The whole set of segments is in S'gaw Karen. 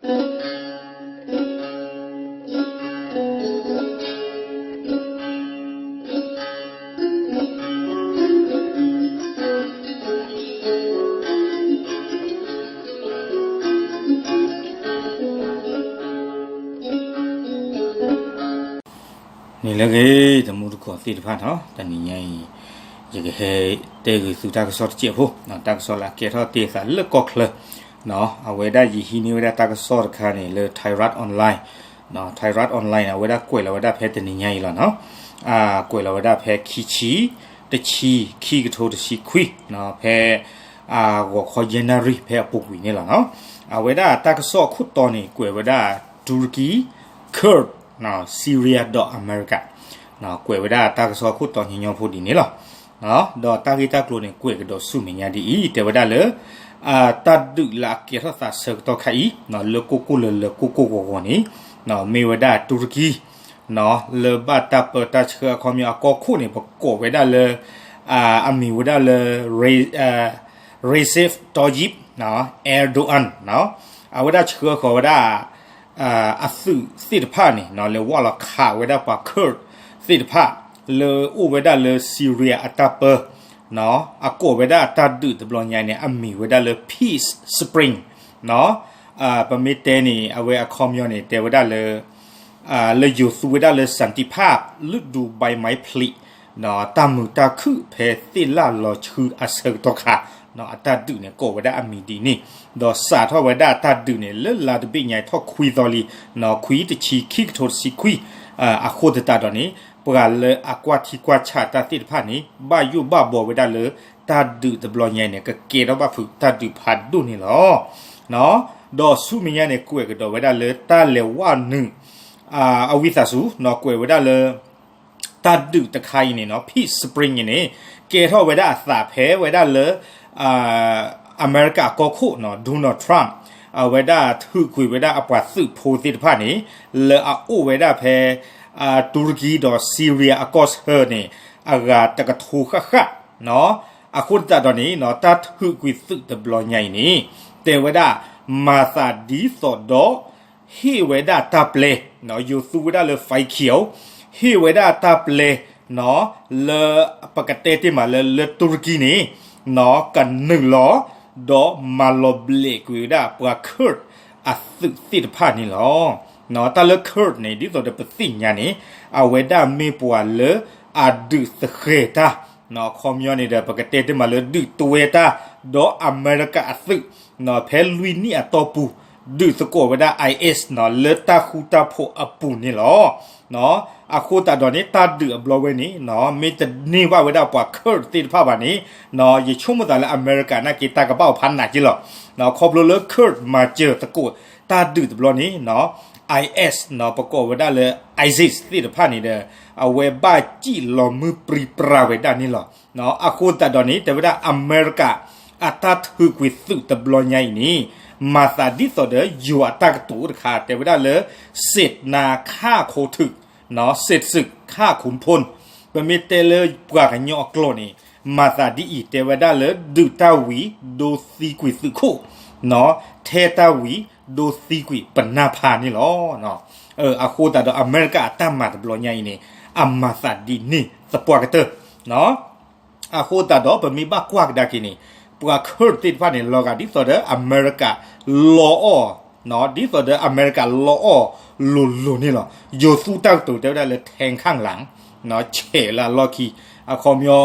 န့ၣ်လၢအဂ့ၤ တမူတကိးသ့ၣ်တဖၣ်နီၤ, တနံၤညါအံၤ ယကဟဲတဲဂ့ၤသုတၢ်ကစီၣ်တစဲးဖိ, တၢ်ကစီၣ်လၢအကဲထီၣ်တ့ၢ်အသးလၢကီၢ်ချၢ, အဝဲဒၣ်ယဟံးန့ၢ်ဝဲဒၣ်တၢ်ကစီၣ်တခါန့ၣ် လၢ Thairath Online, Thairath Online န့ၣ် အဝဲဒၣ်ကွဲးလီၤဝဲဒၣ်ဖဲတနံၤညါအံၤလီၤနီၤ, ကွဲးလီၤဝဲဒၣ်ဖဲခံဆံ, တဆံ, ခံကထိတဆံခွံ, ဖဲ ဂီၤခီယဲၢ်နၣ်ရံၣ်ဖဲအပူၤကွံာ်န့ၣ်လီၤနီၤ, အဝဲဒၣ်တၢ်ကစီၣ်အခိၣ်တီန့ၣ် ကွဲးဝဲဒၣ် တူရကီ, Kurd, Syria ဒီးအမဲရကၤ, ကွဲးဝဲဒၣ်တၢ်ကစီၣ်အခိၣ်တီညီညီဖိဒ်န့ၣ်လီၤ. ဒီးတၢ်ဂ့ၢ်တၢ်ကျိၤန့ၣ် ကွဲးကဒီးဆူမဲာ်ညါဒ်အံၤ တဲဝဲဒၣ်လၢ တၢ်ဒုးလၢအကဲထီၣ်သးဆၢကတီၢ်ခါအံၤ လၢကိၢ်ကိၢ်လၢၤလၢၤကိၢ်ကိၢ်ဂီၤဂီၤန့ၣ် မ့ၢ်ဝဲဒၣ်တူရကီ လၢဘၣ်တၢ်ပၢတၢ်ဆှၢအခီပညီအကီၢ်ခိၣ်န့ၣ် ပကိးဝဲဒၣ်လၢ အမံၤဝဲဒၣ်လၢ Recep Tayyip Erdogan, အဝဲဒၣ်ဆှၢဃီၤဝဲဒၣ် အသုးသ့ၣ်တဖၣ်န့ၣ် လဲၤဝၢ်လီၤခးဝဲဒၣ်ပှၤ Kurd သ့ၣ်တဖၣ် လၢအိၣ်ဝဲဒၣ်လၢ Syria အတၢ်ပၢ အကိးဝဲဒၣ်အတၢ်ဒုးတဘျီညါန့ၣ် အမံၤဝဲဒၣ်လၢ Peace Spring, ပမ့ၢ်တဲန့ၣ် အဝဲအခီပညီန့ၣ် တဲဝဲဒၣ်လၢ လၢယိၤသူဝဲဒၣ်လၢ စၣ်တံၣ်ဖၣ် လုၢ်ဒူဘၣ်မံဖျံး တၢ်မုာ်တၢ်ခုၣ်ဖဲသ့ၣ်လၣ်လီၤဆှုအဆၢကတီၢ်ခါ အတၢ်ဒုးန့ၣ် ကိးဝဲဒၣ်အမံၤဒ်န့ၣ်, ဒီးစးထီၣ်ဝဲဒၣ်အတၢ်ဒုးန့ၣ် လၢလါတဘ့ၣ်ညါထီၣ်ခွံသီလံ, ခွံတဆံ ခံကထိတဆံခွံ, အဃိသတးဒီးန့ၣ် ပှၤလၢအကွၢ်ထံကွၢ်ဆးတၢ်သ့ၣ်တဖၣ်န့ၣ် ဘၣ်ယိၣ်ဘၣ်ဘှီဝဲဒၣ်လၢ တၢ်ဒုးတဘျီညါအံၤန့ၣ် ကကဲထီၣ်ဘၣ်ဖုးတၢ်ဒုးဖးဒိၣ်န့ၣ်လီၤ. ဒီးဆူမဲာ်ညါန့ၣ် ကွဲးကဒီးဝဲဒၣ်လၢတၢ်လဲၤဝၢ်နုာ် အဝံသးစူၤ ကွဲးဝဲဒၣ်လၢ တၢ်ဒုးတခါအံၤန့ၣ်နီၤ Peace Spring အံၤန့ၣ် ကဲထီၣ်ဝဲဒၣ်အသးဖဲဝဲဒၣ်လၢ အမဲရကၤအကီၢ်ခိၣ်နီၤ Donald Trump အဝဲဒၣ်ထုးကွံာ်ဝဲဒၣ်အပှၤသုးဖိသ့ၣ်တဖၣ်န့ၣ် လၢအအိၣ်ဝဲဒၣ်ဖဲ တူရကံဒီး Syria အကီၢ်ဆၢန့ၣ် အဂၤတကထိဃၣ်ဃၣ် အဃိသတးဒီးန့ၣ် တၢ်ထုးကွံာ်သုးတဘျီညါအံၤန့ၣ် တဲဝဲဒၣ် မၤသးဒ်သိးဒီး ဟ့ၣ်ဝဲဒၣ်တၢ်ပျဲ ယိၤသူဝဲဒၣ်လၢ Fai Kiao ဟ့ၣ်ဝဲဒၣ်တၢ်ပျဲ လၢပကတဲတ့ၢ်မးလၢ လၢတူရကံန့ၣ် ကနုာ်လီၤ ဒီးမၤလီၤဘျဲးကွံာ်ဝဲဒၣ်ပှၤ Kurd အသုးသ့ၣ်တဖၣ်န့ၣ်လီၤ. တၢ်လၢ Kurd န့ၣ် ဒ်သိးဒီးပသ့ၣ်ညါန့ၣ် အဝဲဒၣ်မ့ၢ်ပှၤလၢအဒုးသဃဲၤတၢ် အခီပညီန့ၣ်ဒီး ပကတဲတ့ၢ်မးလၢဒုးတွဲတၢ် ဒီးအမဲရကၤအသုး ဖဲလွံၢ်နံၣ်အတီၢ်ပူၤ ဒုးသကိးဝဲဒၣ် IS လၢတၢ်ဃူတၢ်ဖိးအပူၤန့ၣ်လီၤ. အဃိသတးဒီးန့ၣ် တၢ်ဒုးအဘျီဝဲန့ၣ် မ့ၢ်တန့ၢ်ဘၣ်ဝဲဒၣ်ပှၤ Kurd သ့ၣ်တဖၣ်ဘၣ်န့ၣ် ယဆိကမိၣ်သးလၢအမဲရကၤနာ်က့ တၢ်ကဘၣ်အိၣ်ဖးနးက့လီၤ. ခီဖျိလၢ Kurd မၤစၢၤသကိးတၢ်ဒုးတဘျီန့ၣ် IS ပကိးဝဲဒၣ်လၢ ISIS သ့ၣ်တဖၣ်န့ၣ်ဒီး အဝဲဘၣ်စံၣ်လီၤမုၢ်ပြံပြါဝဲဒၣ်န့ၣ်လီၤ. အဃိသတးဒီးန့ၣ် တဲဝဲဒၣ်အမဲရကၤ အတၢ်ထုးကွံာ်သုးတဘျီညါအံၤန့ၣ် မၤသးဒ်သိးဒီးယိၤအတၢ်ကတိၤအိၣ်တခါ တဲဝဲဒၣ်လၢ เสนาข้าโขถึก เสนาข้าขุนพล ပမ့ၢ်တဲလၢပှၤကညီအကျိာ်န့ၣ် မၤသးဒ်အံၤ တဲဝဲဒၣ်လၢ ဒုးတၢ်ဝံၤ ဒိသံကွံာ်သုးခိၣ် ထဲတၢ်ဝံၤ ဒိသံကွံာ်ပနၢ်ဖးန့ၣ်လီၤ. အဃိသတးဒီးအမဲရကၤအတၢ်မၤတဘျီညါအံၤန့ၣ် အမၤသးဒ်န့ၣ်သပှၢ်ကတၢၢ် အဃိသတးဒီး ပမ့ၢ်ဘၣ်ကွၢ်ကဒါက့ၤန့ၣ် ပှၤ Kurd သ့ၣ်တဖၣ်န့ၣ် လီၤဂာ်ဒ်သိးဒီးအမဲရကၤလီၤအီၣ် ဒ်သိးဒီးအမဲရကၤလီၤအီၣ်လိၤလိၤန့ၣ်လီၤ. ယိၤသူတၢ်ကတိၤတဲဝဲဒၣ်လၢ แทงข้างหลัง ဆဲးလၢအလီၢ်ခံ အခီပညီ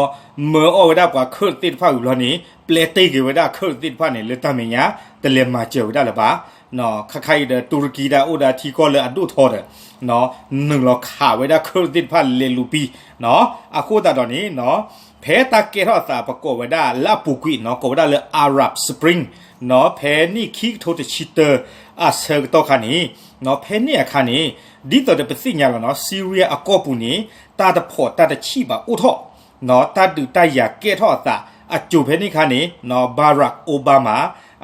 မၢအီၣ်ဝဲဒၣ်ပှၤ Kurd သ့ၣ်တဖၣ်ဝံၤဘျီန့ၣ် ပျဲတ့ၢ်က့ၤဝဲဒၣ် Kurd သ့ၣ်တဖၣ်န့ၣ် လၢတၢ်မဲာ်ညါ တလဲၤမၤစၢၤဝဲဒၣ်လၢၤဘၣ် ခါခါအံၤဒီး တူရကံဒၣ်အိၣ်ဒီးထံကီၢ်လၢအဒိၣ်ထီဒီး နုာ်လီၤခးဝဲဒၣ် Kurd သ့ၣ်တဖၣ်လဲၤလူၤပံ အဃိသတးဒီးန့ၣ် ဖဲတၢ်ကဲထီၣ်အသးပကိးဝဲဒၣ်လၢအပူၤကွံာ်နီၤ ကိးဝဲဒၣ်လၢ Arab Spring နီၤ ဖဲနံၣ်ခံကထိတဆံတၢအဆၢကတီၢ်ခါန့ၣ် နီၤ ဖဲန့ၣ်အခါန့ၣ် ဒ်သိးဒီးပသ့ၣ်ညါလီၤနီၤ Syria အကီၢ်ပူၤန့ၣ် တၢ်တဖီၣ်တၢ်တဆံၣ်ဘၣ်အိၣ်ထီၣ် နီၤ တၢ်ဒုးတၢ်ယၤကဲထီၣ်အသး အစိၤဖဲန့ၣ်အခါန့ၣ် နီၤ Barack Obama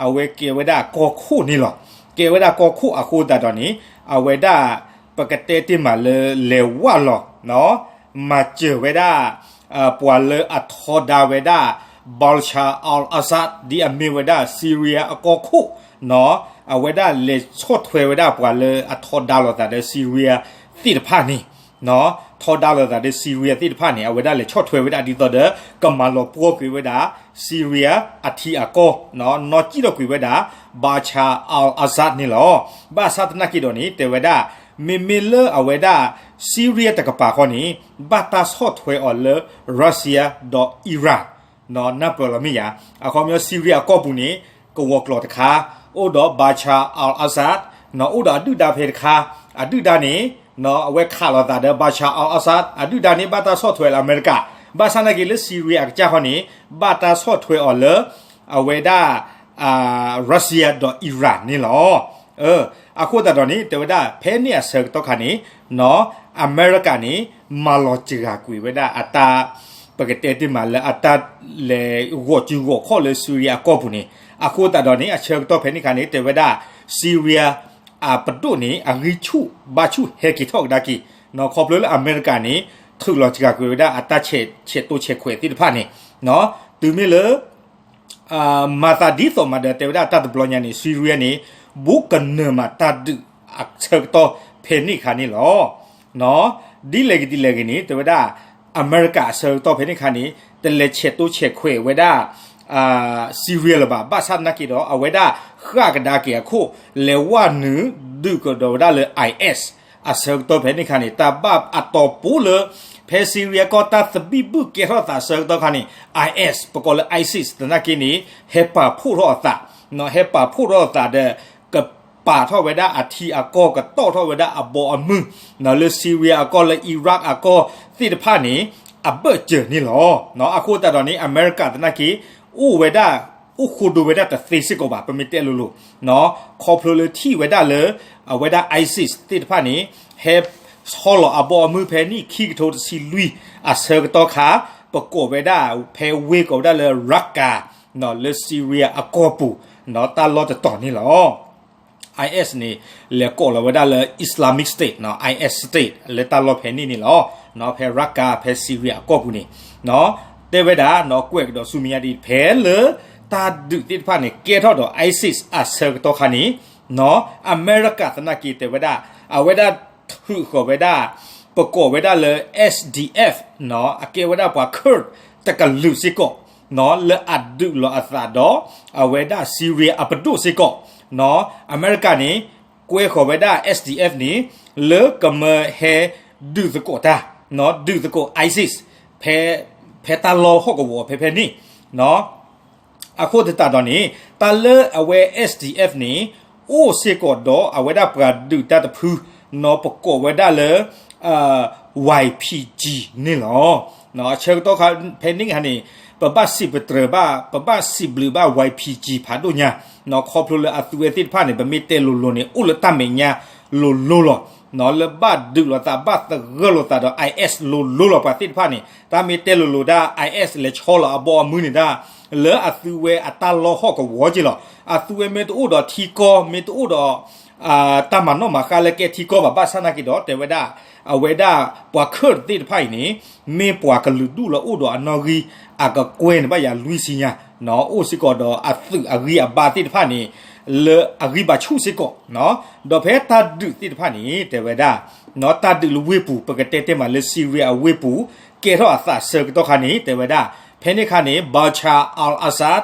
အဝဲကဲဝဲဒၣ်ကီၢ်ခိၣ်န့ၣ်လီၤ. ကဲဝဲဒၣ်ကီၢ်ခိၣ်အဃိသတးဒီးန့ၣ် အဝဲဒၣ် ပကတဲတ့ၢ်မးလၢလဲၤဝၢ်လီၤ နီၤ မၤစၢၤဝဲဒၣ် ပှၤလၢအထီဒါဝဲဒၣ် Bashar al-Assad ဒ်အမ့ၢ်ဝဲဒၣ် Syria အကီၢ်ခိၣ် အဝဲဒၣ်လဲၤဆီၣ်ထွဲဝဲဒၣ်ပှၤလၢအထီဒါလိာ်သးဒီး Syria သ့ၣ်တဖၣ်န့ၣ်, ထီဒါလိာ်သးဒီး Syria သ့ၣ်တဖၣ်န့ၣ် အဝဲဒၣ်လဲၤဆီၣ်ထွဲဝဲဒၣ်ဒ်သိးဒီး ကမၤလီၤပှီၢ်ကွံာ်ဝဲဒၣ် Syria အထံအကီၢ်, နီၢ်ကံၣ်ထီၣ်ကွံာ်ဝဲဒၣ် Bashar al-Assad န့ၣ်လီၤ. ဘၣ်ဆၣ်သနာ်က့ဒီးန့ၣ် တဲဝဲဒၣ် မ့မ့ၢ်လၢအဝဲဒၣ် Syria တကပၤဃီန့ၣ် ဘၣ်တၢ်ဆီၣ်ထွဲအီၤလၢ Russia ဒီး Iran နၢ်ပၢၢ်လီၤမ့ၢ်ယၤ, အခီပညီ Syria အကီၢ်ပူၤန့ၣ် ကဝီၤကျီၤတခါ, အိၣ်ဒီး Bashar al-Assad, အိၣ်ဒီးအဒုၣ်ဒါဖဲတခါ, အဒုၣ်ဒါန့ၣ် အဝဲခးလိာ်သးဒီး Bashar al-Assad အဒုၣ်ဒါန့ၣ် ဘၣ်တၢ်ဆီၣ်ထွဲလၢအမဲရကၤ, ဘၣ်ဆၣ်သနာ်က့လၢ Syria အကစၢ်ဃီန့ၣ် ဘၣ်တၢ်ဆီၣ်ထွဲအီၤလၢ အဝဲဒၣ် Russia ဒီး Iran န့ၣ်လီၤ. အဃိသတးဒီးန့ၣ် တဲဝဲဒၣ် ဖဲန့ၣ်အဆၢကတီၢ်ခါန့ၣ် အမဲရကၤန့ၣ် မၤလီၤစှၤကွံာ်ဝဲဒၣ်အတၢ်, ပကတဲတ့ၢ်မးလၢအတၢ်လဲၤဂီၤစုဂီၤခီၣ်လၢ Syria အကီၢ်ပူၤန့ၣ်, အဃိသတးဒီးန့ၣ် အဆၢကတီၢ်ဖဲန့ၣ်ခါန့ၣ် တဲဝဲဒၣ် Syria အပဒိၣ်န့ၣ် အဂံၢ်ဆူၣ်ဘါဆူၣ်ဟဲက့ၤထီၣ်ကဒါက့ၤ, ခီဖျိလၢအမဲရကၤန့ၣ် ထုးလီၤစှၤကွံာ်ဝဲဒၣ်အတၢ်ဆဲးသိဆဲးခွဲးသ့ၣ်တဖၣ်န့ၣ်, တုၤမ့ၢ်လၢ မၤသးဒ်သိးမးဒီး တဲဝဲဒၣ်တၢ်တဘျီညါန့ၣ် Syria န့ၣ် ဘူးကနၢၤမးတၢ်ဒုးအဆၢကတီၢ်ဖဲန့ၣ်ခါန့ၣ်လီၤ. ဒ်လဲၣ်ဂ့ၤဒ်လဲၣ်ဂ့ၤန့ၣ် တဲဝဲဒၣ် အမဲရကၤအဆၢကတီၢ်ဖဲန့ၣ်ခါန့ၣ် တလဲၤဆဲးသိဆဲးခွဲးဝဲဒၣ် Syria လၢၤဘၣ်. ဘၣ်ဆၣ်သနာ်က့ဒီး အဝဲဒၣ်ဃၣ်ကဒါက့ၤအခိၣ် လဲၤဝဲနုာ်ဒုးကဒီးဝဲဒၣ်လၢ IS အဆၢကတီၢ်ဖဲန့ၣ်ခါန့ၣ် တၢ်ဘၣ်အတီၤပူၤလၢ ဖဲ Syria ကီၢ်တၢ်သဘံၣ်ဘုၣ်ကဲထီၣ်သးအဆၢကတီၢ်ခါန့ၣ် IS ပကိးလၢ ISIS သနာ်က့န့ၣ် ဟဲပာ်ဖှိၣ်ထီၣ်အသး, ဟဲပာ်ဖှိၣ်ထီၣ်အသးဒီး ကပာ်ထီၣ်ဝဲဒၣ်အထံအကီၢ် ကတီၣ်ထီၣ်ဝဲဒၣ်အဘီအမုၢ်, လၢ Syria အကီၢ် လၢ Iraq အကီၢ်သ့ၣ်တဖၣ်န့ၣ် အဘၢၣ်စၢၤန့ၣ်လီၤ. အဃိသတးဒီးန့ၣ် အမဲရကၤသနာ်က့ အိၣ်ဝဲဒၣ် အိၣ်ဃိဒိဝဲဒၣ်တသ့စ့ၢ်ကီးဘၣ် ပမ့ၢ်တဲလိၤလိၤ, ခီဖျိလၢထံၣ်ဝဲဒၣ်လၢ အဝဲဒၣ် ISIS သ့ၣ်တဖၣ်န့ၣ် ဟဲဆီလီၤအဘီအမုၢ်ဖဲနံၣ်ခံကထိတဆံလွံၢ်အဆၢကတီၢ်ခါ ပကိးဝဲဒၣ် ဖဲဝ့ၢ်ကိးဝဲဒၣ်လၢ Raqqa လၢ Syria အကီၢ်ပူၤ တၢ်လီၢ်တတီၤန့ၣ်လီၤ. IS န့ၣ် လဲၤကိးလီၤဝဲဒၣ်လၢ Islamic State, IS State လၢတၢ်လီၢ်ဖဲန့ၣ်န့ၣ်လီၤ. ဖဲ Raqqa ဖဲ Syria အကီၢ်ပူၤန့ၣ် တဲဝဲဒၣ် ကွဲးကဒီးဆူမဲာ်ညါဒ် ဖဲလၢတၢ်ဒုးသ့ၣ်တဖၣ်န့ၣ် ကဲထီၣ်ဒီး ISIS အဆၢကတီၢ်ခါန့ၣ် အမဲရကၤသနာ်က့တဲဝဲဒၣ် အဝဲဒၣ်ထုးဃီၤဝဲဒၣ် ပကိးဝဲဒၣ်လၢ SDF အကဲဝဲဒၣ်ပှၤ Kurd တကလုာ်စ့ၢ်ကီး လၢအဒုးလီၤအသးဒီး အဝဲဒၣ် Syria အပဒိၣ်စ့ၢ်ကီး, အမဲရကၤန့ၣ် ကွဲဃီၤဝဲဒၣ် SDF န့ၣ် လၢကမၢဟဲဒုးသကိးတၢ်, ဒုးသကိး ISIS ဖဲ, ဖဲတၢ်လီၢ်ဟီၣ်ကဝီၤဖဲဖဲန့ၣ် အဃိသတးဒီးန့ၣ် တၢ်လၢအဝဲ SDF န့ၣ် အိၣ်စ့ၢ်ကီးဒီးအဝဲဒၣ်ပှၤဒုးတၢ်တဖု ပကိးဝဲဒၣ်လၢ YPG န့ၣ်လီၤ. အဆၢကတီၢ်ခါဖဲန့ၣ်ခါန့ၣ် ပဘၣ်စံးပတြၢၤဘၣ် ပဘၣ်စံးဘျုးဘၣ် YPG ဖးဒိၣ်ညါ, ခီဖျိလၢအသုဝဲသ့ၣ်တဖၣ်န့ၣ် ပမ့ၢ်တဲလိၤလိၤန့ၣ် အိၣ်လၢတၢ်မဲာ်ညါလိၤလိၤလီၤ. လၢဘၣ်ဒုးလိာ်သး ဘၣ်သဂၢၢ်လိာ်သးဒီး IS လိၤလိၤလီၤ ပှၤသ့ၣ်တဖၣ်န့ၣ် တၢ်မ့ၢ်တဲလိၤလိၤဒၣ် IS လဲၤဆီလီၤအဘီအမုၢ်န့ၣ်ဒၣ် လၢအသုဝဲအတၢ်လီၢ်ဟီၣ်ကဝီၤက့လီၤ. အသုဝဲမ့ၢ်တအိၣ်ဒီးထံကီၢ် မ့ၢ်တအိၣ်ဒီး တၢ်မၤနီၣ်မၤဃါလၢကဲထံကီၢ်ဘၣ် ဘၣ်ဆၣ်သနာ်က့ဒီး တဲဝဲဒၣ် အဝဲဒၣ်ပှၤ Kurd သ့ၣ်တဖၣ်အံၤန့ၣ် မ့ၢ်ပှၤကလုာ်ဒူၣ်လၢအိၣ်ဒီးအနီၣ်ဂံၢ်အကကွဲၢ်န့ၣ် ဘၣ်ယၤလွံၢ်ဆံညါ, အိၣ်စ့ၢ်ကီးဒီးအသုးအဂံၢ်အဘါသ့ၣ်တဖၣ်န့ၣ် လၢအဂံၢ်ဘါဆူၣ်စ့ၢ်ကီး, ဒီးဖဲတၢ်ဒုးသ့ၣ်တဖၣ်န့ၣ် တဲဝဲဒၣ် တၢ်ဒုးလၢဝ့ၢ်ပူၤ ပကတဲတဲမးလၢ Syria အဝ့ၢ်ပူၤ ကဲထီၣ်အသးဆၢကတီၢ်ခါန့ၣ် တဲဝဲဒၣ် ဖဲန့ၣ်ခါန့ၣ် Bashar al-Assad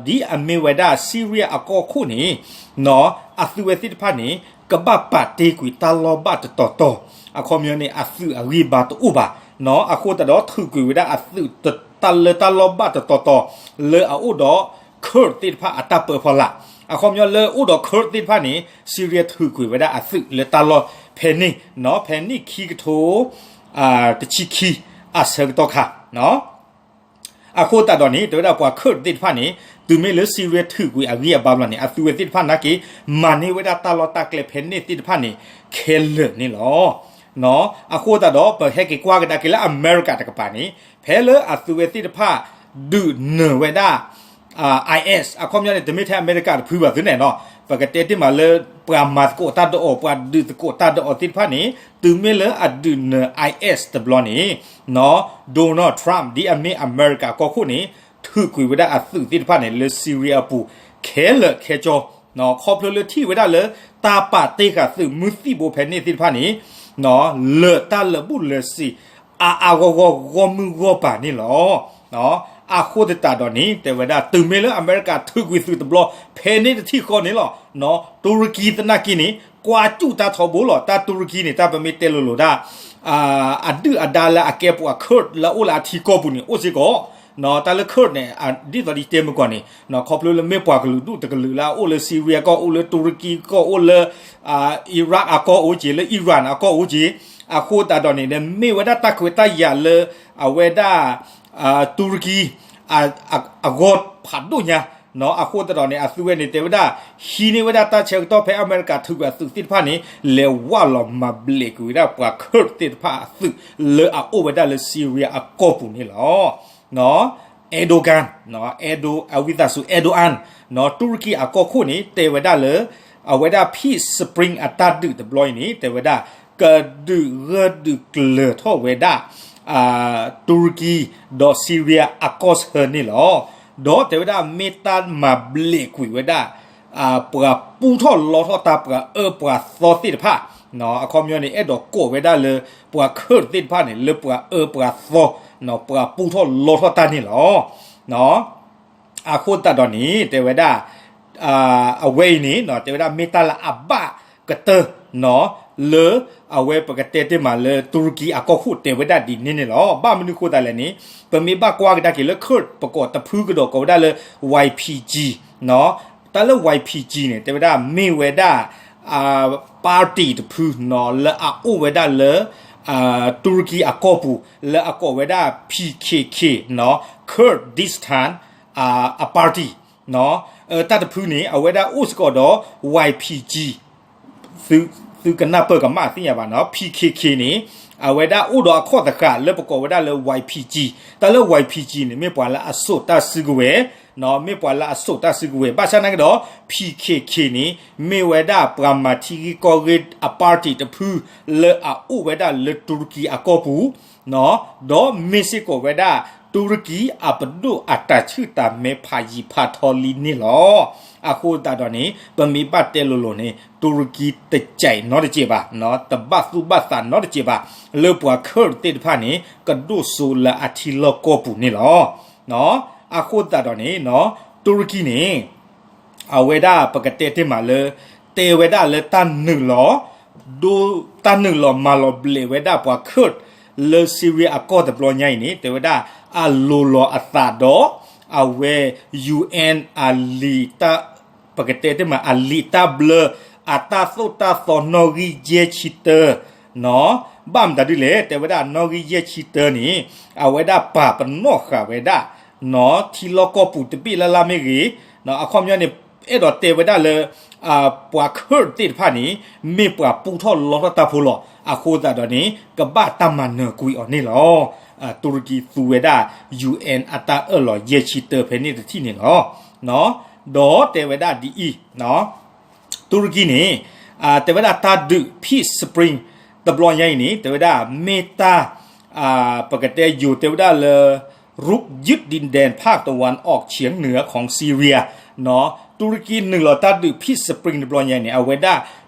ဒ်အမ့ၢ်ဝဲဒၣ် Syria အကီၢ်ခိၣ်န့ၣ် အသုဝဲသ့ၣ်တဖၣ်န့ၣ် ကဘၣ်ပာ်တ့ၢ်ကွံာ်တၢ်လီၢ်ဘၣ်တတီၤတီၤ, အခီပညီန့ၣ် အသုးအဂံၢ်ဘါတအိၣ်ဘၣ်, အဃိသတးဒီးထုးကွံာ်ဝဲဒၣ်အသုး တၢ်လၢတၢ်လီၢ်ဘၣ်တတီၤတီၤ လၢအအိၣ်ဒီး Kurd သ့ၣ်တဖၣ်အတၢ်ပၢဖီလာ်, အခီပညီလၢအိၣ်ဒီး Kurd သ့ၣ်တဖၣ်န့ၣ် Syria ထုးကွံာ်ဝဲဒၣ်အသုးလၢတၢ်လီၢ်ဖဲန့ၣ်, ဖဲနံၣ်ခံကထိ တဆံခံ အဆၢကတီၢ်ခါ အဃိသတးဒီးန့ၣ် တဲဝဲဒၣ်ပှၤ Kurd သ့ၣ်တဖၣ်န့ၣ် တုၤမ့ၢ်လၢ Syria ထုးကွံာ်အဂံၢ်အဘါဘျီန့ၣ် အသုဝဲသ့ၣ်တဖၣ်နာ်က့ မၤန့ၢ်ဝဲဒၣ်တၢ်လီၢ်တၢ်ကျဲဖဲန့ၣ်သ့ၣ်တဖၣ်န့ၣ် ခဲလၢာ်န့ၣ်လီၤ. အဃိသတးဒီး ပဟဲက့ၤကွၢ်ကဒါက့ၤလၢအမဲရကၤတကပၤန့ၣ် ဖဲလၢအသုဝဲသ့ၣ်တဖၣ် ဒုးနၢၤဝဲဒၣ် IS အခီပညီန့ၣ် တမ့ၢ်ထဲအမဲရကၤတဖုဘၣ်သုန့ၣ်နီၤ, ပကတဲတ့ၢ်မးလၢ ပှၤမၤသကိးတၢ်ဒီးအီၤ ပှၤဒုးသကိးတၢ်ဒီးအီၤသ့ၣ်တဖၣ်န့ၣ် တုၤမ့ၢ်လၢအဒုးနၢၤ IS တဘျီန့ၣ် Donald Trump ဒ်အမ့ၢ်အမဲရကၤကီၢ်ခိၣ်န့ၣ် ထုးကွံာ်ဝဲဒၣ်အသုးသ့ၣ်တဖၣ်န့ၣ် လၢ Syria အပူၤ ခဲလၢာ်ခဲဆ့ ခီဖျိလၢထံၣ်ဝဲဒၣ်လၢ တၢ်ပာ်တ့ၢ်ဃာ်သုးမုၢ်သံၣ်ဘိဖဲန့ၣ်သ့ၣ်တဖၣ်န့ၣ် လၢာ်တၢ်လၢာ်ဘူၣ်လၢာ်စံာ် အါအါဂီၢ်ဂီၢ်ဂီၢ်မုၢ်ဂီၢ်ပၤန့ၣ်လီၤ. အဃိသတးဒီးန့ၣ် တဲဝဲဒၣ် တုၤမ့ၢ်လၢအမဲရကၤထုးကွံာ်သုးတဘျီ ဖဲန့ၣ်တထံၣ်ဃီန့ၣ်လီၤ. တူရကံသနာ်က့န့ၣ် ကွၢ်စူၣ်တၢ်ထီဘိလီၤ. တၢ်တူရကံန့ၣ် တၢ်ပမ့ၢ်တဲလိၤလိၤဒၣ် အဒုၣ်အဒါလၢအကဲပှၤ Kurd လၢအအိၣ်လၢအထံကီၢ်ပူၤန့ၣ် အိၣ်စ့ၢ်ကီး တၢ်လၢ Kurd န့ၣ် ဒ်သိးဒ်တဲမုၢ်ကီၢ်န့ၣ် ခီဖျိလၢမ့ၢ်ပှၤကလုာ်ဒူၣ်တကလုာ်လၢအအိၣ်လၢ Syria ကီၢ် အိၣ်လၢတူရကံကီၢ် အိၣ်လၢ Iraq အကီၢ်အိၣ်က့ၤ လၢ Iran အကီၢ်အိၣ်က့ၤ အဃိသတးဒီးန့ၣ် မ့ၢ်ဝဲဒၣ်တၢ်ခွဲးတၢ်ယာ်လၢ အဝဲဒၣ် တူရကံ အဂီၢ်ဖးဒိၣ်ညါ အဃိသတးဒီးန့ၣ် အသုဝဲန့ၣ် တဲဝဲဒၣ် ဟံးန့ၢ်ဝဲဒၣ်တၢ်ဆၢကတီၢ်ဖဲအမဲရကၤထုးကွံာ်အသုးသ့ၣ်တဖၣ်န့ၣ် လဲၤဝၢ်လီၤမၤဘျဲးကွံာ်ဝဲဒၣ်ပှၤ Kurd သ့ၣ်တဖၣ်အသုး လၢအအိၣ်ဝဲဒၣ်လၢ Syria အကီၢ်ပူၤန့ၣ်လီၤ. Erdogan ဝံသးစူၤ Erdogan တူရကံအကီၢ်ခိၣ်န့ၣ် တဲဝဲဒၣ်လၢ အဝဲဒၣ် Peace Spring အတၢ်ဒုးတဘျီအံၤန့ၣ် တဲဝဲဒၣ် ကဒုးဂၢၢ်ဒုးကျၢၤထီၣ်ဝဲဒၣ် တူရကံ ဒီး Syria အကီၢ်ဆၢန့ၣ်လီၤ. ဒီးတဲဝဲဒၣ်မ့ၢ်တၢ်မၤဘျဲးကွံာ်ဝဲဒၣ် ပှၤပူထီၣ်လီထီၣ်တၢ် ပှၤအၢပှၤသီသ့ၣ်တဖၣ် အခီပညီန့ၣ် အဲၣ်ဒိးကိးဝဲဒၣ်လၢ ပှၤ Kurd သ့ၣ်တဖၣ်န့ၣ် လၢပှၤအၢပှၤသီ ပှၤပူထီၣ်လီထီၣ်တၢ်န့ၣ်လီၤ. အဃိသတးဒီးန့ၣ် တဲဝဲဒၣ် အဝဲအံၤန့ၣ် တဲဝဲဒၣ်မ့ၢ်တၢ်လၢအဘၣ်ကတၢၢ် လၢအဝဲပကတဲတ့ၢ်မးလၢတူရကံအကီၢ်ခိၣ်တဲဝဲဒၣ်ဒ်န့ၣ်န့ၣ်လီၤ. ဘၣ်မနုၤဃိသတးလဲၣ်န့ၣ် ပမ့ၢ်ဘၣ်ကွၢ်ကဒါက့ၤလၢ Kurd ပကိးတဖုကဒီးကိးဝဲဒၣ်လၢ Y P G တၢ်လၢ Y P G န့ၣ် တဲဝဲဒၣ်မ့ၢ်ဝဲဒၣ် party တဖု လၢအအိၣ်ဝဲဒၣ်လၢ တူရကံအကီၢ်ပူၤ လၢအကိးဝဲဒၣ် P K K Kurdistan အ party တၢ်တဖုန့ၣ် အဝဲဒၣ်အိၣ်စ့ၢ်ကီးဒီး Y P G သုကနၢ်ပၢၢ်ကမၣ်သ့ၣ်ညါဘၣ်နီၤ P K K န့ၣ် အဝဲဒၣ်အိၣ်ဒီးအခီၣ်သဃာ်လၢပကိးဝဲဒၣ်လၢ Y P G တၢ်လၢ Y P G န့ၣ် မ့ၢ်ပှၤလၢအစိာ်တၢ်စုကဝဲၤ မ့ၢ်ပှၤလၢအစိာ်တၢ်စုကဝဲၤ ဘၣ်ဆၣ်နာ်က့ဒီး P K K န့ၣ် မ့ၢ်ဝဲဒၣ်ပှၤမၤထံဂ့ၢ်ကီၢ်ဂ့ၢ်အ party တဖု လၢအအိၣ်ဝဲဒၣ်လၢတူရကံအကီၢ်ပူၤ ဒီးမ့ၢ်စ့ၢ်ကီးဝဲဒၣ် တူရကံအပဒိၣ်အတၢ်ဆှုၣ်တၢ်မဲာ်ဖးယံာ်ဖးထီလံန့ၣ်လီၤ. အဃိသတးဒီးန့ၣ် ပမ့ၢ်ဘၣ်တဲလိၤလိၤန့ၣ် တူရကံတကဲးနီတစဲးဘၣ်, တဘၣ်သူၣ်ဘၣ်သးနီတစဲးဘၣ်, လၢပှၤ Kurd သ့ၣ်တဖၣ်န့ၣ် ကဒိၣ်စိလၢအထံလီၢ်ကီၢ်ပူၤန့ၣ်လီၤ. အဃိသတးဒီးန့ၣ် တူရကံန့ၣ် အဝဲဒၣ်ပကတဲတ့ၢ်မးလၢ တဲဝဲဒၣ်လၢတၢ်နုာ်လီၤ တၢ်နုာ်လီၤမၤလီၤဘျဲးဝဲဒၣ်ပှၤ Kurd လၢ Syria အကီၢ်တဘျီညါအံၤန့ၣ် တဲဝဲဒၣ်အလိၤလီၤအသးဒီး အဝဲ U N အလံာ်တၢ် ပကတဲတ့ၢ်မး အလံာ်တၢ်ဘျၢ အတၢ်သိၣ်တၢ်သီနီၣ်ဂံၢ်ယဲၢ်ဆံတၢ ဘၣ်မတၤဒ်လဲၣ် တဲဝဲဒၣ်နီၣ်ဂံၢ်ယဲၢ်ဆံတၢန့ၣ် အဝဲဒၣ်ပာ်ပနီၣ်ဃာ်ဝဲဒၣ် ထံလီၢ်ကီၢ်ပူၤတဘ့ၣ်လၢ်လၢ်မ့ၢ်ဂ့ၤ, အခီပညီန့ၣ် အဲၣ်ဒိးတဲဝဲဒၣ်လၢ ပှၤ Kurd သ့ၣ်တဖၣ်န့ၣ် မ့ၢ်ပှၤပူထီၣ်လီထီၣ်တၢ်ဖိလီၤ. အဃိသတးဒီးန့ၣ် ကဘၣ်တၢ်မၤနၢၤကွံာ်အီၤန့ၣ်လီၤ. တူရကံသူဝဲဒၣ် U N အတၢ်အၢၣ်လီၤယဲၢ်ဆံတၢဖဲန့ၣ်တထံၣ်န့ၣ်လီၤ. ဒီးတဲဝဲဒၣ်ဒ်အံၤ တူရကံန့ၣ် တဲဝဲဒၣ်တၢ်ဒုး Peace Spring တဘျီညါအံၤန့ၣ် တဲဝဲဒၣ်မ့ၢ်တၢ် ပကတဲယိၤတဲဝဲဒၣ်လၢ ရုပ်ยึดดินแดนภาคตะวันออกเฉียงเหนือของซีเรีย တူရကံနုာ်လီၤတၢ်ဒုး Peace Spring တဘျီညါအံၤန့ၣ် အဝဲဒၣ်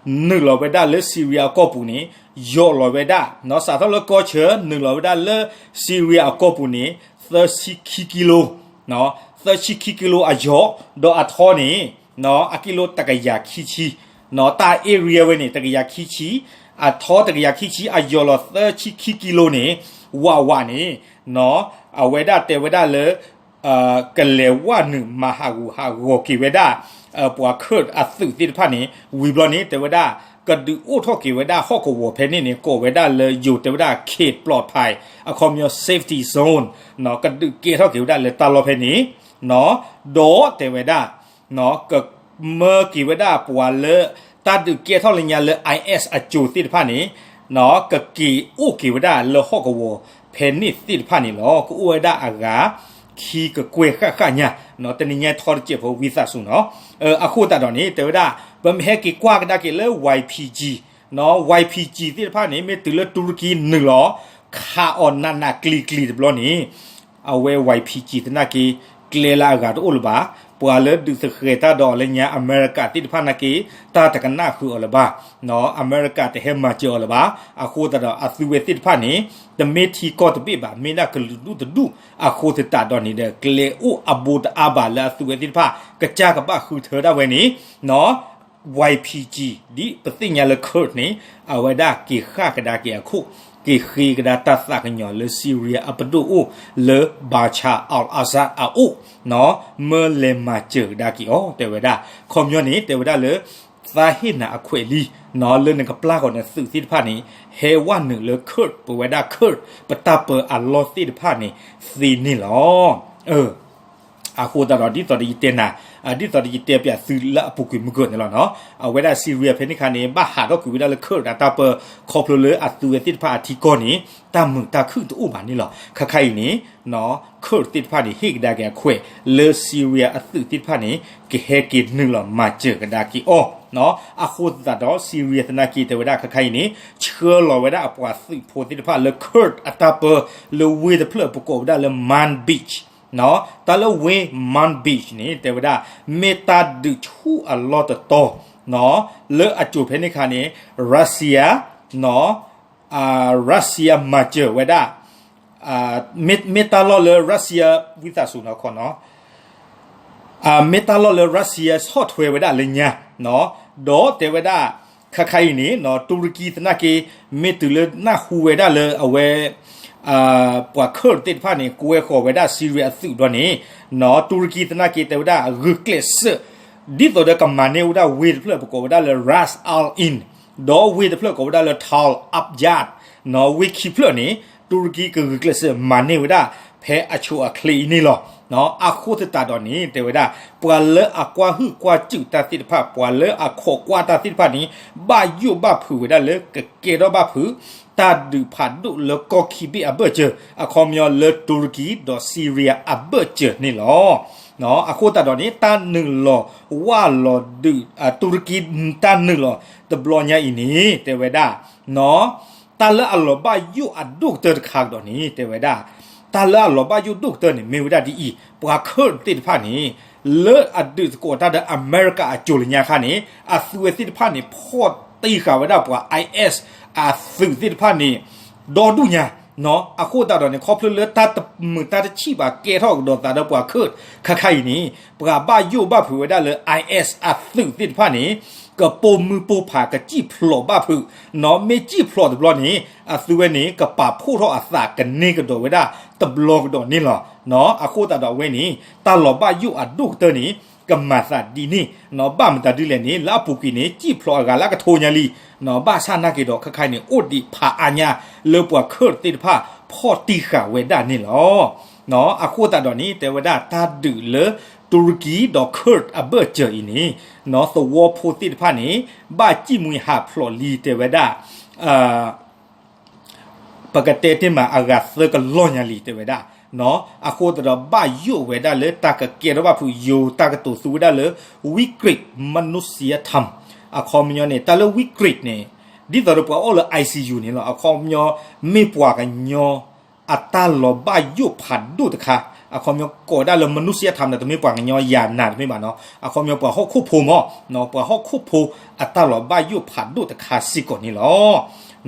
နုာ်လီၤဝဲဒၣ်လၢ Syria အကီၢ်ပူၤန့ၣ် ယီၢ်လီၤဝဲဒၣ် စးထီၣ်လၢကီၢ်ဆၢ နုာ်လီၤဝဲဒၣ်လၢ Syria အကီၢ်ပူၤန့ၣ် သၢဆံခံကံလိ သၢဆံခံကံလိအယီၢ် ဒီးအထီန့ၣ် အကံလိတကယၤခံဆံ တၢ် area ဝဲန့ၣ် တကယၤခံဆံ အထီတကယၤခံဆံ အယီၢ်လီၤသၢဆံခံကံလိန့ၣ် ဝးဝးန့ၣ် အဝဲဒၣ်တဲဝဲဒၣ်လၢ ကလဲၤဝဲနုာ်မၤဟးဂူာ်ဟးဂီၤက့ၤဝဲဒၣ် ပှၤ Kurd အသုးသ့ၣ်တဖၣ်န့ၣ် ဝံၤဘျီန့ၣ် တဲဝဲဒၣ် ကဒုးအိၣ်ထီၣ်က့ၤဝဲဒၣ်ဟီၣ်ကဝီၤဖဲန့ၣ်န့ၣ် ကိးဝဲဒၣ်လၢယိၤတဲဝဲဒၣ် เขตปลอดภัย အခီပညီ safety zone ကဒုးကဲထီၣ်က့ၤဝဲဒၣ်လၢတၢ်လီၢ်ဖဲန့ၣ် ဒီးတဲဝဲဒၣ် ကမၢက့ၤဝဲဒၣ်ပှၤလၢ တၢ်ဒုးကဲထီၣ်လၢညါလၢ I S အစိၤသ့ၣ်တဖၣ်န့ၣ် ကက့ၤအိၣ်က့ၤဝဲဒၣ်လၢဟီၣ်ကဝီၤဖဲန့ၣ်သ့ၣ်တဖၣ်န့ၣ်လီၤ. ကအိၣ်ဝဲဒၣ်အဂၤ ခံကကွဲၢ်ဃၣ်ဃၣ်ညါ တနံၤညါထီတစဲးဖိဝံသးစူၤနီၤ. အဃိသတးဒီးန့ၣ် တဲဝဲဒၣ် ပမ့ၢ်ဟဲက့ၤကွၢ်ကဒါက့ၤလၢ Y P G, Y P G သ့ၣ်တဖၣ်န့ၣ် မ့ၢ်တုၤလၢတူရကံနုာ်လီၤ ခးအီၤနးနးကျံၤကျံၤတဘျီန့ၣ် အဝဲ Y P G သနာ်က့ ကျ ကျဲလၢအဂၤတအိၣ်လၢၤဘၣ်. ပှၤလၢဒုးသဃဲၤတၢ်ဒီးအီၤလၢညါ အမဲရကၤသ့ၣ်တဖၣ်နာ်က့ တၢ်တကနၣ်ဃုာ်အီၤလၢၤဘၣ်. အမဲရကၤတဟဲမၤစၢၤအီၤလၢၤဘၣ်. အဃိသတးဒီး အသုဝဲသ့ၣ်တဖၣ်န့ၣ် တမ့ၢ်ထံကီၢ်တဘ့ၣ်ဘၣ်, မ့ၢ်ဒၣ်ကလုာ်ဒူၣ်တဒူၣ်. အဃိသတးဒီးန့ၣ်ဒီး ကျဲအိၣ်အဘိတအါဘၣ်လၢအသုဝဲသ့ၣ်တဖၣ် ကစၢ်ကဘၣ်ဃုထၢဒၣ်ဝဲန့ၣ် YPG ဒ်ပသ့ၣ်ညါလၢ Kurd န့ၣ် အဝဲဒၣ်က့ၤဃၣ်ကဒါက့ၤအခိၣ်, က့ၤဃ့ကဒါတၢ်သးကညီၤလၢ Syria အပဒိၣ်အိၣ်လၢ Bashar al-Assad အအိၣ်, မၢလဲၤမၤစၢၤကဒါက့ၤအီၤ တဲဝဲဒၣ်. ခီပညီန့ၣ် တဲဝဲဒၣ်လၢ သးဟ့ၣ်နၤအခွဲးလံ လၢနကပျၢ်ဃီၤနသုးသ့ၣ်တဖၣ်န့ၣ် ဟဲဝဲနုာ်လၢ Kurd ပဝဲဒၣ် Kurd ပတၢ်ပၢအလီၢ်သ့ၣ်တဖၣ်န့ၣ်သ့န့ၣ်လီၤ. အဃိသတးဒီး ဒ်သိးဒီးယတဲနၤ, ဒ်သိးဒီးယတဲပၠးသုလၢအပူၤကွံာ်မုၢ်ကၢၢ်န့ၣ်လီၤ. အဝဲဒၣ် Syria ဖဲန့ၣ်ခါန့ၣ် ဘၣ်ဟးထီၣ်ကွံာ်ဝဲဒၣ်လၢ Kurd အတၢ်ပၢ ခီဖျိလၢအသုဝဲသ့ၣ်တဖၣ်အထံကီၢ်န့ၣ် တၢ်မုာ်တၢ်ခုၣ်တအိၣ်ဘၣ်န့ၣ်လီၤ. ခဲခါအံၤန့ၣ် Kurd သ့ၣ်တဖၣ်န့ၣ် ဟ့ၣ်ကဒါက့ၤအခွဲးလၢ Syria အသုးသ့ၣ်တဖၣ်န့ၣ် ကဟဲက့ၤနုာ်လီၤမၤစၢၤကဒါက့ၤအီၤ. အဃိသတးဒီး Syria သနာ်က့ တဲဝဲဒၣ်ခဲခါအံၤန့ၣ် ဆှၢလီၤဝဲဒၣ်အပှၤသုးဖိသ့ၣ်တဖၣ်လၢ Kurd အတၢ်ပၢ လၢဝ့ၢ်တဖျၢၣ်ပကိးဝဲဒၣ်လၢ Manbij တၢ်လၢဝ့ၢ် Manbij န့ၣ် တဲဝဲဒၣ် မ့ၢ်တၢ်ဒုးဆူၣ်အလီၢ်တတီၤ လၢအစိၤဖဲန့ၣ်ခါန့ၣ် Russia, Russia မၤစၢၤဝဲဒၣ်, မ့ၢ်တၢ်လီၢ်လၢ Russia ဝံသးစူၤနီၤခီနီၤ မ့ၢ်တၢ်လီၢ်လၢ Russia ဆီၣ်ထွဲဝဲဒၣ်လၢညါ, ဒီးတဲဝဲဒၣ် ခဲခါအံၤန့ၣ် တူရကံသနာ်က့ မ့ၢ်တုၤလၢနၢ်ဟူဝဲဒၣ်လၢအဝဲ ပှၤ Kurd သ့ၣ်တဖၣ်န့ၣ် ကွဲဃီၤဝဲဒၣ် Syria အသုးဘျီန့ၣ် တူရကံသနာ်က့ တဲဝဲဒၣ်ဂုာ်ကျဲးစၢး ဒ်သိးဒီးကမၤန့ၢ်ဝဲဒၣ်ဝ့ၢ်တဖျၢၣ်ပကိးဝဲဒၣ်လၢ Ras al Ain ဒီးဝ့ၢ်တဖျၢၣ်ကိးဝဲဒၣ်လၢ Tal Abyad, ဝ့ၢ်ခံဖျၢၣ်န့ၣ် တူရကံကဂုာ်ကျဲးစၢးမၤန့ၢ်ဝဲဒၣ် ဖဲအဆိအချ့အံၤန့ၣ်လီၤ. အဃိသတးဒီးန့ၣ် တဲဝဲဒၣ် ပှၤလၢအကွၢ်ဟုၣ်ကွၢ်စူၣ်တၢ်သ့ၣ်တဖၣ် ပှၤလၢအခိးကွၢ်တၢ်သ့ၣ်တဖၣ်န့ၣ် ဘၣ်ယိၣ်ဘၣ်ဖုးဝဲဒၣ်လၢကကဲထီၣ်ဘၣ်ဖုး တၢ်ဒုးဖးဒိၣ်လၢကီၢ်ခံဘ့ၣ်အဘၢၣ်စၢၤ အခီပညီလၢတူရကံဒီး Syria အဘၢၣ်စၢၤန့ၣ်လီၤ. အဃိသတးဒီးန့ၣ် တၢ်နုာ်လီၤဝၢ်လီၤဒုး တူရကံ တၢ်နုာ်လီၤတဘျီညါအံၤန့ၣ် တဲဝဲဒၣ် တၢ်လၢအလီၤဘၣ်ယိၣ်အဒိၣ်ကတၢၢ်တခါကဒီးန့ၣ် တဲဝဲဒၣ် တၢ်လၢအလီၤဘၣ်ယိၣ်ဒိၣ်ကတၢၢ်န့ၣ် မ့ၢ်ဝဲဒၣ်ဒ်အံၤ, ပှၤ Kurd သ့ၣ်တဖၣ်န့ၣ် လၢအဒုးသကိးတၢ်ဒီးအမဲရကၤအစိၤလၢညါခါန့ၣ် အသုဝဲသ့ၣ်တဖၣ်န့ၣ် ဖီၣ်တံၢ်ဃာ်ဝဲဒၣ်ပှၤ IS အသုးသ့ၣ်တဖၣ်န့ၣ် ဒီဒူၣ်ညါ အဃိသတးဒီးန့ၣ် ခီဖျိလၢတၢ်တမုာ်တၢ်တဆံးဘၣ်ကဲထီၣ်ကဒီးသးဒီးပှၤ Kurd ခဲခါအံၤန့ၣ် ပှၤဘၣ်ယိၣ်ဘၣ်ဖုးဝဲဒၣ်လၢ IS အသုးသ့ၣ်တဖၣ်န့ၣ် ကပိာ်မုၣ်ပိာ်ဖးကစံၣ်ဖျိးဘၣ်ဖုး, မ့ၢ်စံၣ်ဖျိးတဘျီန့ၣ် အသုဝဲန့ၣ် ကပာ်ဖှိၣ်ထီၣ်အသးကန့ၢ်ကဒီးဝဲဒၣ်တဘျီကဒီးန့ၣ်လီၤ. အဃိသတးဒီးအဝဲန့ၣ် တၢ်လီၤဘၣ်ယိၣ်အဒိၣ်ကတၢၢ်န့ၣ် ကမၤသးဒ်န့ၣ်, ဘၣ်မတၤဒ်လဲၣ်န့ၣ် လၢအပူၤကွံာ်န့ၣ် စံၣ်ဖျိးအဂၤလၢကထိညါလံ, ဘၣ်ဆၣ်နာ်က့ဒီးခဲခါအံၤန့ၣ် အိၣ်ဒံးဖးအါညါ လၢပှၤ Kurd သ့ၣ်တဖၣ် ဖီၣ်တံၢ်ဃာ်ဝဲဒၣ်န့ၣ်လီၤ. အဃိသတးဒီးန့ၣ် တဲဝဲဒၣ်တၢ်ဒုးလၢ တူရကံဒီး Kurd အဘၢၣ်စၢၤအံၤန့ၣ် သဝီဖိသ့ၣ်တဖၣ်န့ၣ် ဘၣ်စံၣ်မှံဟးဖျိးလံ တဲဝဲဒၣ် ပကတဲတ့ၢ်မးအဂၤသၢကလီၢ်ညါလံ တဲဝဲဒၣ်. အဃိသတးဒီးဘၣ်ယိၣ်ဝဲဒၣ်လၢတၢ်ကကဲထီၣ်ဘၣ်ဖုးယိၤ တၢ်ကတိၤသူဝဲဒၣ်လၢ ဝံကြ့း မနုစယထမ် အခီပညီန့ၣ် တၢ်လၢ ဝံကြ့း န့ၣ် ဒ်သိးဒီးပှၤအိၣ်လၢ ICU န့ၣ်လီၤ. အခီပညီ မ့ၢ်ပှၤကညီ အတၢ်လီၤဘၣ်ယိၣ်ဖးဒိၣ်တခါ, အခီပညီကိးဝဲဒၣ်လၢ မနုစယထမ် န့ၣ် တမ့ၢ်ပှၤကညီယၤနာ်တမ့ၢ်ဘၣ်နီၤ, အခီပညီပှၤဟီၣ်ခိၣ်ဖိမး, ပှၤဟီၣ်ခိၣ်ဖိအတၢ်လီၤဘၣ်ယိၣ်ဖးဒိၣ်တခါစ့ၢ်ကီးန့ၣ်လီ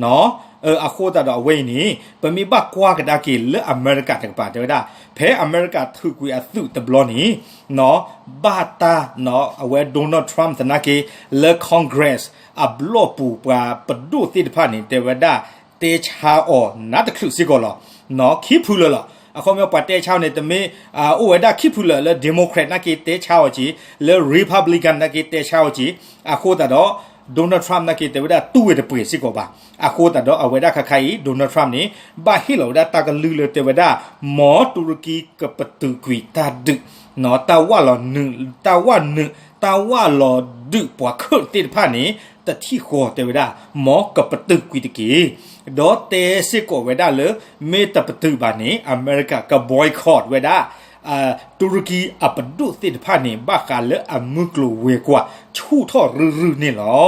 ၤ. အဃိသတးဒီးအဝဲအံၤန့ၣ် ပမ့ၢ်ဘၣ်ကွၢ်ကဒါက့ၤလၢအမဲရကၤတကပၤ တဲဝဲဒၣ် ဖဲအမဲရကၤထုးကွံာ်အသုးတဘျီန့ၣ် ဘၣ်တၢ် အဝဲ Donald Trump သနာ်က့ လၢ Congress အဘျီၣ်ပူၤ ပှၤပဒိၣ်သ့ၣ်တဖၣ်န့ၣ် တဲဝဲဒၣ် တဲဆါအီၤနးတချုးစ့ၢ်ကီးလီၤ. ခံဖုလၢာ်လီၤ. အခီပညီပှၤတဲဆါအီၤန့ၣ် တမ့ၢ် အိၣ်ဝဲဒၣ်ခံဖုလၢာ်လၢ Democrat နာ်က့တဲဆါအီၤက့ၤ, လၢ Republican နာ်က့တဲဆါအီၤက့ၤ, အဃိသတးဒီး Donald Trump နာ်က့တဲဝဲဒၣ်တူၢ်ဝဲတပှဲၤစ့ၢ်ကီးဘၣ်. အဃိသတးဒီးအဝဲဒၣ်ခဲခါအံၤ Donald Trump န့ၣ် ဘၣ်ဟ့ၣ်လီၤဝဲဒၣ်တၢ်ကလုၢ်လၢတဲဝဲဒၣ် မ်တူရကံကပတုာ်ကွံာ်တၢ်ဒုး တၢ်ဝၢ်လီၤနုာ် တၢ်ဝၢ်နုာ် တၢ်ဝၢ်လီၤဒုးပှၤ Kurd သ့ၣ်တဖၣ်န့ၣ် တထံၣ်ဃီတဲဝဲဒၣ် မ်ကပတုာ်ကွံာ်တက့ၢ်. ဒီးတဲစ့ၢ်ကီးဝဲဒၣ်လၢ မ့ၢ်တပတုာ်ဘၣ်န့ၣ် အမဲရကၤက boycott ဝဲဒၣ် တူရကံအပဒိၣ်သ့ၣ်တဖၣ်န့ၣ် ဘၣ်ဃးလၢအမုၢ်ကျိၤဝဲၤကွာ် ဆူၣ်ထီၣ်ရုၢ်ရုၢ်န့ၣ်လီၤ.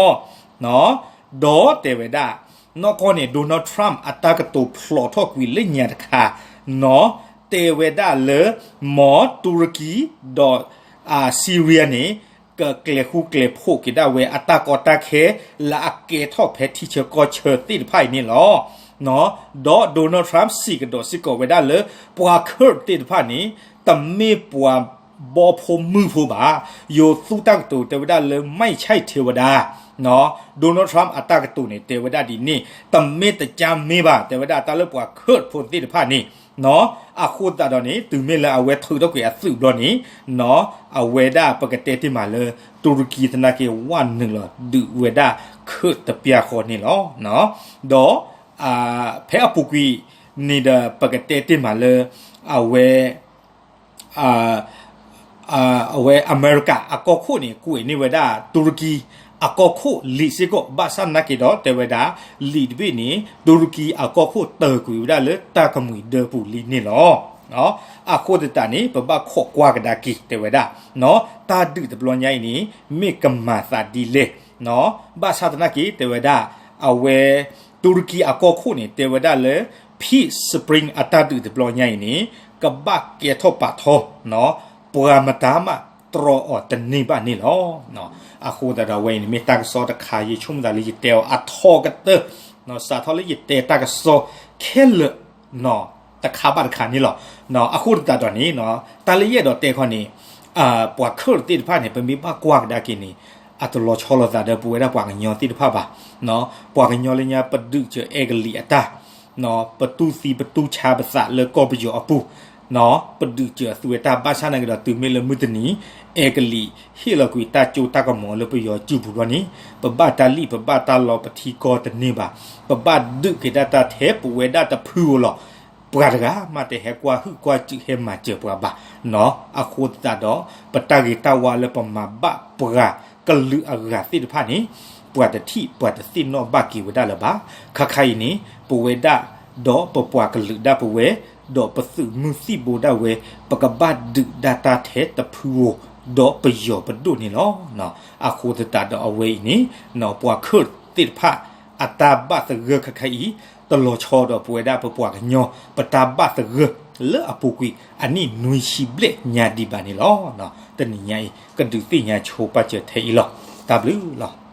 ဒီးတဲဝဲဒၣ် နီၢ်ကီၢ်န့ၣ် Donald Trump အတၢ်ကတိၤဖျိးထီၣ်ကွံာ်လၢညါတခါ နီၢ် တဲဝဲဒၣ်လၢ မ်တူရကံ ဒီး Syria န့ၣ် ကကျဲၤဃူကျဲၤဖိးက့ၤဒၣ်ဝဲအတၢ်ကီတၢ်ခဲ လၢအကဲထီၣ်ဖဲထံဆၢကီၢ်ဆၢသ့ၣ်တဖၣ်အံၤန့ၣ်လီၤ. ဒီး Donald Trump စံးကဒီးစ့ၢ်ကီးဝဲဒၣ်လၢ ပှၤ Kurd သ့ၣ်တဖၣ်န့ၣ် တမ့ၢ်ပှၤဘီဖိမုၢ်ဖိဘၣ်, ယိၤသူတၢ်ကတိၤတဲဝဲဒၣ်လၢ ไม่ใช่เทวดา Donald Trump အတၢ်ကတိၤန့ၣ် တဲဝဲဒၣ်ဒ်န့ၣ် တမ့ၢ်တကါမ့ၢ်ဘၣ် တဲဝဲဒၣ်တၢ်လၢပှၤ Kurd ဖိသ့ၣ်တဖၣ်န့ၣ် အဃိသတးဒီးန့ၣ် တုၤမ့ၢ်လၢအဝဲထုးထီၣ်ကွံာ်အသုးဘျီန့ၣ် အဝဲဒၣ်ပကတဲတ့ၢ်မးလၢ တူရကံသနာ်က့ ဝးနုာ်လီၤဒုးဝဲဒၣ် Kurd တပျၢ်ဃီန့ၣ်လီၤ. ဒီး ဖဲအပူၤကွံာ်န့ၣ်ဒီး ပကတဲတ့ၢ်မးလၢ အဝဲ အဝဲအမဲရကၤအကီၢ်ခိၣ်န့ၣ် ကွံာ်န့ၢ်ဝဲဒၣ် တူရကံအကီၢ်ခိၣ်လံာ်စ့ၢ်ကီး ဘၣ်ဆၣ်သနာ်က့ဒီး တဲဝဲဒၣ် လံာ်တဘ့ၣ်န့ၣ် တူရကံအကီၢ်ခိၣ်တၢၢ်ကွံာ်ဝဲဒၣ်လၢ တၢ်ကမှံၤဒၢပူၤလံန့ၣ်လီၤ. အဃိသတးန့ၣ် ပဘၣ်ခိးကွၢ်ကဒါက့ၤ တဲဝဲဒၣ် တၢ်ဒုးတဘျီညါအံၤန့ၣ် မ့ၢ်ကမၤသးဒ်လဲၣ်. ဘၣ်ဆၣ်သနာ်က့ တဲဝဲဒၣ် အဝဲ တူရကံအကီၢ်ခိၣ်န့ၣ် တဲဝဲဒၣ်လၢ Peace Spring အတၢ်ဒုးတဘျီညါအံၤန့ၣ် ကဘၣ်ကဲထီၣ်ပာ်ထီ ပှၤမတၤမးတြီအီၤတန့ၢ်ဘၣ်န့ၣ်လီၤ. အဃိသတးဒီး အဝဲအံၤန့ၣ် မ့ၢ်တၢ်ကစီၣ်တခါ ယဆိကမိၣ်သးလၢယတဲအီၤအထီကတၢၢ်, စးထီၣ်လၢယတဲတၢ်ကစီၣ်ခဲလၢာ် တခါဘၣ်တခါန့ၣ်လီၤ. အဃိသတးဒီးန့ၣ် တၢ်လၢယအဲၣ်ဒိးတဲခီန့ၣ် ပှၤ Kurd သ့ၣ်တဖၣ်န့ၣ် ပမ့ၢ်ဘၣ်ကွၢ်ကဒါက့ၤန့ၣ် အတလီၤဆီလိာ်သးဒီးပဝဲဒၣ်ပှၤကညီသ့ၣ်တဖၣ်ဘၣ်. ပှၤကညီလၢညါ ပဒုးစၢၤအဲကလံးအတၢ်, ပတူၢ်သံပတူၢ်ဆါပသးလၢကီၢ်ပယီၤအပူၤ, ပဒုးစၢၤအသုးဝဲတၢ် ဘၣ်ဆၣ်သနာ်က့ဒီး တုၤမ့ၢ်လၢမုၢ်တနံၤ အဲကလံးဟ့ၣ်လီၤကွံာ်တၢ်စိတၢ်ကမီၤလၢပယီၤစုပူၤဘျီန့ၣ် ပဘၣ်တၢ်လံၣ်ပဘၣ်တၢ်လီပထံကီၢ်တန့ၢ်ဘၣ်. ပဘၣ်ဒုးက့ၤဒၣ်တၢ်ထဲပဝဲဒၣ်တဖုဧိၤလီၤ. ပှၤတဂၤမးတဟဲကွၢ်ဟုၣ်ကွၢ်စူၣ်ဟဲမၤစၢၤပှၤဘၣ်. အဃိသတးဒီး ပတၢ်ဂ့ၤတၢ်ဝါလၢပမၤဘၣ်ပှၤကလုာ်အဂၤသ့ၣ်တဖၣ်န့ၣ် ပှၤတထံၣ်ပှၤတသ့ၣ်နီၣ်ဘၣ်က့ၤဝဲဒၣ်လၢၤဘၣ်. ခါခါအံၤန့ၣ် ပဝဲဒၣ် ဒီးပပှၤကလုာ်ဒၣ်ပဝဲ ဒီးပသုးမုၢ်သံၣ်ဘိဒၣ်ဝဲ ပကဘၣ်ဒုးဒၣ်တၢ်ထဲတဖုဧိၤ ဒီးပယီၤပဒိၣ်န့ၣ်လီၤ. အဃိသတးဒီးအဝဲအံၤန့ၣ် ပှၤ Kurd သ့ၣ်တဖၣ် အတၢ်ဘၣ်သဂၢၢ်ခါခါအံၤ တလီၤဆီဒီးပဝဲဒၣ်ပပှၤကညီ ပတၢ်ဘၣ်သဂၢၢ်လၢအပူၤကွံာ် အနံၣ်နွံဆံဘျဲၣ်ညါဒံးဘၣ်န့ၣ်လီၤ. တနံၤညါအံၤ ကဒုးသ့ၣ်ညါဆိပာ်စၢၤထဲအံၤလီၤ. တၢ်ဘျုးလီၤ.